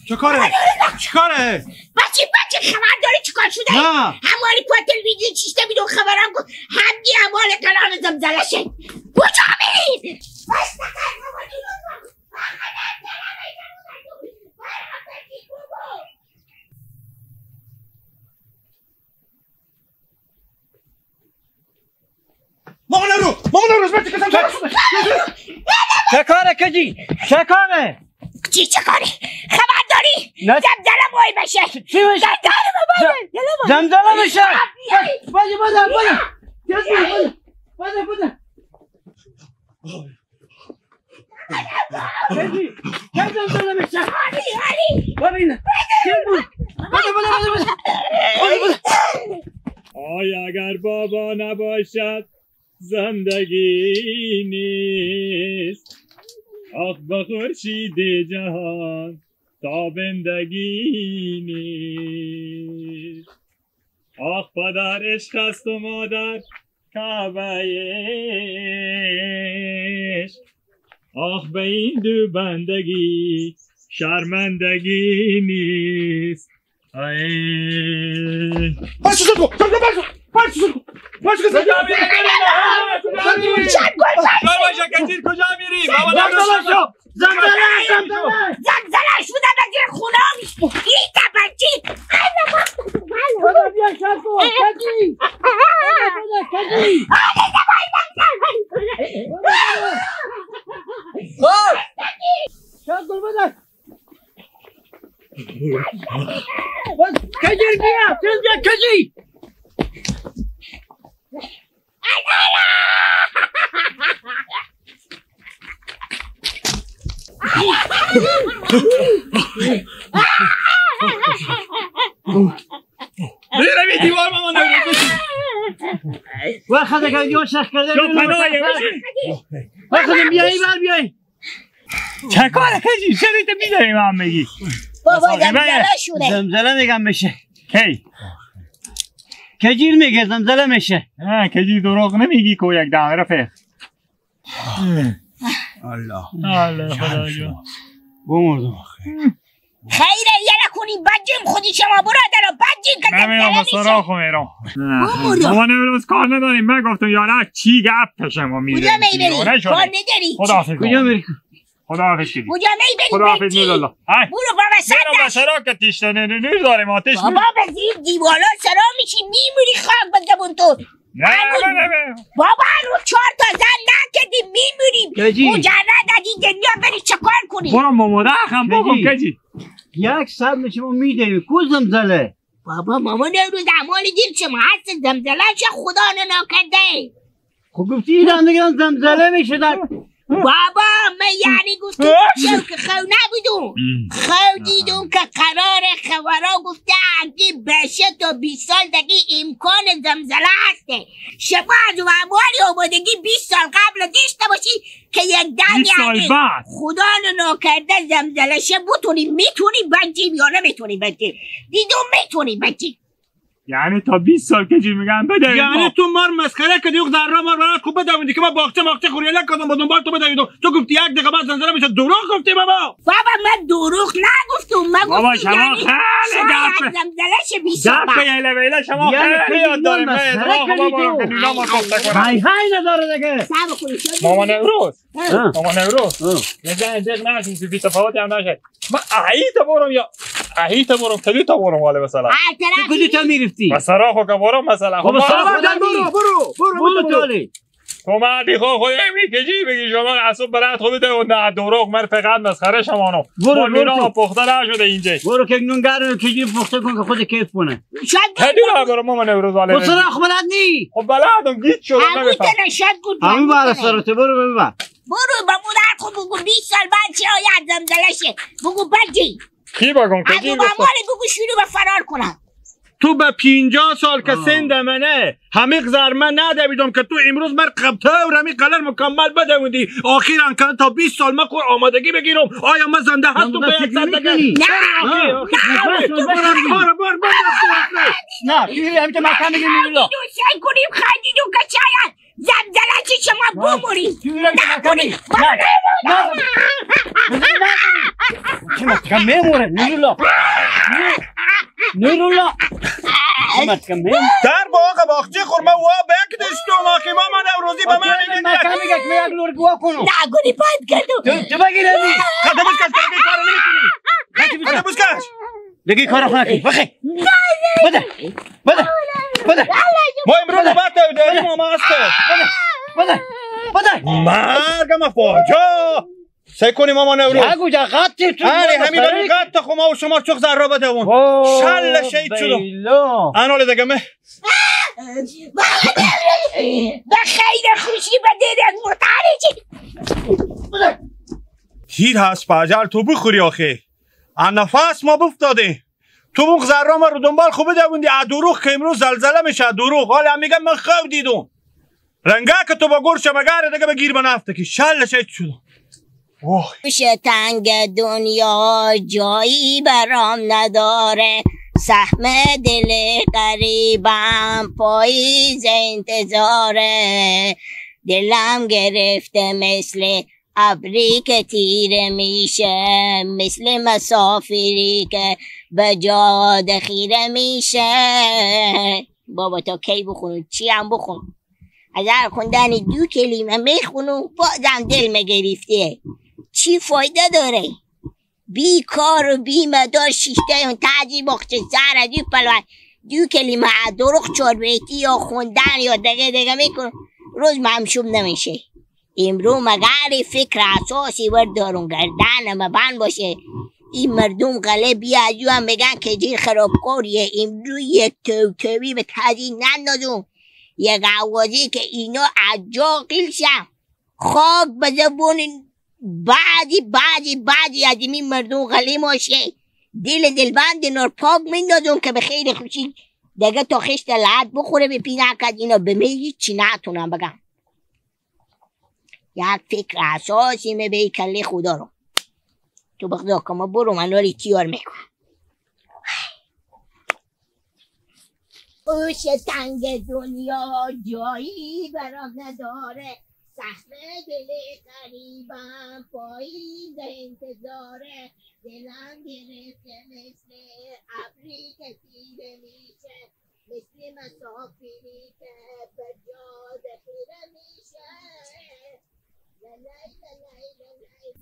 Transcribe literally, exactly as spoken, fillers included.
چه کاره؟ چی کاره؟ بچی، بچی، خبر داری چی کار شده؟ نه. همواری پای تلویزیون چیشته بیدون خبرم کن. همگی اموال کلان زمزله شد. کجا میری؟ بس نکن بابا، دروغ نگو. مامان رو، مامان رو، بچه کسم. چه کاره کجی؟ چه کاره؟ چی چه کاره؟ خبر داری؟ نه. زمزله بای بشه. چی بشه؟ زمزله بابا. زمزله بشه. بده، بده، بده. بده، بده. بده، بده. کجی؟ کجی زمزله می‌شه؟ ببین. بده، بده، بده، بده. بده، بده. آی اگر بابا نباشد، زندگی نیست. آخ به خورشید جهان، تابندگی نیست. آخ پدر عشق است و مادر کعبه‌اش، آخ به این دو بندگی شرمندگی نیست. ای. بس سوزو کو، بس سوزو کو، بس سوزو کو، بس سوزو کو. کجا میری؟ بابا، زمزله، زمزله. زمزله شده به زیر خونم. این تپکی. ای بابا. بابا، بیا شب کن. کجی؟ بابا، بابا، کجی؟ شب کن، بابا. بابا، کجی بیا؟ چیز بیا، کجی؟ بیر می دیوار ماما نوروز. و خدا که یو شخ کرده. یو پناه یه بشه. و خدا بیایی بر بیایی. چه کار کجی؟ چه ریت بیداری من میگی؟ بابا، زمزله شده. زمزله می‌گم می‌شه. کی؟ کجیر میگه زمزله می‌شه. ها، کجیر دروغ نمیگی کو یک دم رفیق. الله. الله، خدا جو. بمردم آخه. خیره، یه نکنی بجیم خودی شما برادر، بجیم که نمیرم، زمزله می‌شه. سراخ میرم. بمردم. بابا، نوروز کار نداریم. من گفتم یارا چی گپ شما می‌زنی؟ کجا می‌بری؟ کار نداری؟ خداحافظ. کجا می‌ری؟ خداحافظ کجی. کجا می‌بری؟ خداحافظ بجی. نورالله. های. برو بابا، سر برو دست. بسرا که تیشتنه نور داریم، آتش بابا، نور. به زیر دیوالا سرا می‌شی، می‌میری خاک به زبون تو. نه، هر روز، نه، نه، نه. بابا، هر روز چهار تا زن نکردی، می‌میری. کجی؟ مجرد از این دنیا بری چه کار کنی؟ برو ماماده هم بگو کجی. کجی. یک صد می‌شه ما می‌دهیم. کو زمزله؟ بابا، ماما نوروز، اعمال دیر شما هست، زمزله چه خدا ناکرده. خب گفتی ایران دیگه زمزله می‌شه در. بابا، من یعنی گفتم چون که خو نبودم. خو دیدم که قرار خبرا گفته اگه بشه تا بیست سال دیگه امکان زمزله هسته. شما از اون اموال آمادگی بیست سال قبل داشته باشی که یک دم بیست سال یعنی بعد. خدا ناکرده زمزله شه بتونی، می‌تونی بجیم یا نمی‌تونی بجیم؟ دیدم می‌تونی بجیم. یعنی تا بیست سال که چی می‌گن بده. یعنی تو مار مسخره کردی، یک ذره مار برات خوب بدویدی که من باغچه ماغچه خوریلک کردم با دنبال تو بدویدم. تو گفتی یک دقیقه بعد زمزله می‌شه، دروغ گفتی بابا. بابا، من دروغ نگفتم، من بابا، گفتم شما یعنی خیلی شاید گپ، زمزله شه بیست سال گپ بعد. یله ویله شما یعنی خیلی تو یاد داریم. من مسخره اعتراف کردی بابا تو. که دینا ما گفته کنم. های های نداره دیگه. صبر کنید، شما ماما نوروز. ها. ماما نوروز. ها. یه جای جیغ نشین، بی تفاوتی هم نشه. من اهی تا برم یا اهی تا برم، کدی تا برم واله مثلا؟ هر طرف تو کدی تا می‌رفتی؟ مثلا خو که برم مثلا. خب خب، مثلا برو، برو، برو، برو، برو، برو. تو مردی خو، خو یه می‌کشی بگی شما اصلا برات خو بده و نه دروغ، من فقط مسخره شمانو. برو، ما برو مینا تو. پخته نشده اینجا. برو که نون گرم کشی پخته کن که خود کیف کنه. شاید کدی برم. برم ماما نوروز واله؟ خب سر آخ بلد نی. خب بلدم، گیت شده همون نمی‌فهم. تنه شاید گود همون همون بار تنه. سرته، برو، برو، برو. برو با مادر خود بگو بیست سال بعد چی آید زمزله شه. بگو بجی. کی بگم؟ اگه کجی با گفتم؟ مالی بگو شروع به فرار کنم. تو به پنجاه سال که آه. سن منه، همیق زر من نده بیدم که تو امروز من قبطه و رمی قلر مکمل بده بودی. آخر هم کنه تا بیست سال من خور آمادگی بگیرم. آیا من زنده هستم به یک سر دگه؟ نه. نه. نه. بار، بار، بار، بار. نه، تو همینطور مکان دیگه می‌ری. خیلی دوست کنیم، خیلی دو کچایان. زمزله چی شما بمونی؟ کنی. نه، نه. چی مت کم میموره؟ نورالله. نورالله. چی مت کم میموره؟ در باغ باغچه خورما وا بکدش تو ما که ما من روزی به من آخه می‌گه من که کمی گک میاد لور گوا کنو. نه، گونی پاید کردو. تو، تو بگیر امی. خدا بس کس کمی کار نمی‌کنی. خدا بس کس. دیگه کار خونه کی. بخی. بده. بده. بده. ما امروز بده. نوبت داریم، بده. ما هست. بده. بده. بده. مرگ ما فاجا. سی کنیم ما نورو. یا گوجا قطع تو. آره، همین رو قطع خو ما و شما چوخ زر رو بده اون. شل شهید شدم. بیلا. آنال دگمه. به خیر خوشی به دیر از متعارضی. هیر هست پاجال تو بخوری آخه. ا نفس ما بفتاده. تو مغ زرا ما رو دنبال خو بدووندی، ا دروغ که امروز زلزله می‌شه، ا دروغ. حالا می‌گم من خواب دیدم. رنگا که تو با گرش مگره دیگه به گیر بنفته که شل شد شد. وای. گوش تنگ دنیا جایی برام نداره، سهم دل غریبم پاییز انتظاره. دلم گرفته مثل ابری که تیره می‌شه، مثل مسافری که به جاده خیره می‌شه. بابا تا کی بخونم؟ چی هم بخونم؟ از هر خوندن دو کلمه می‌خونم، بازم دل مگرفته. چی فایده داره؟ بی کار و بی مدار شیشته اون تاجی بخش سر از دو پلوان. دو کلمه دروغ چهار بیتی یا خوندن یا دگه دگه می‌کنم، روز ممشوب نمیشه. امرو مگری فکر اساسی ور دارون گردن مبند باشه. این مردم غله بیا از او هم بگن که جیر خرابکاریه. امرو یک توتوی به تازی نندازون، یک آوازی که اینا از جا قیل شن. خاک به زبون بعضی، بعضی، بعضی از این مردم غله ماشه. دل دلبند نار پاک میندازون که به خیر خوشی دگه تا خشت لحد بخوره به پینک از اینا به می هیچی نتونم بگم. یک فکر اساسی می به کله خدا رو. تو بخدا که ما برو من ولی تیار می‌کنم. گوش تنگ دنیا جایی برام نداره، سهم دل غریبم پاییز انتظاره. دلم گرفته مثل ابری که تیره می‌شه، مثل مسافری که به جاده خیره می‌شه. لالای، لالای، لالای.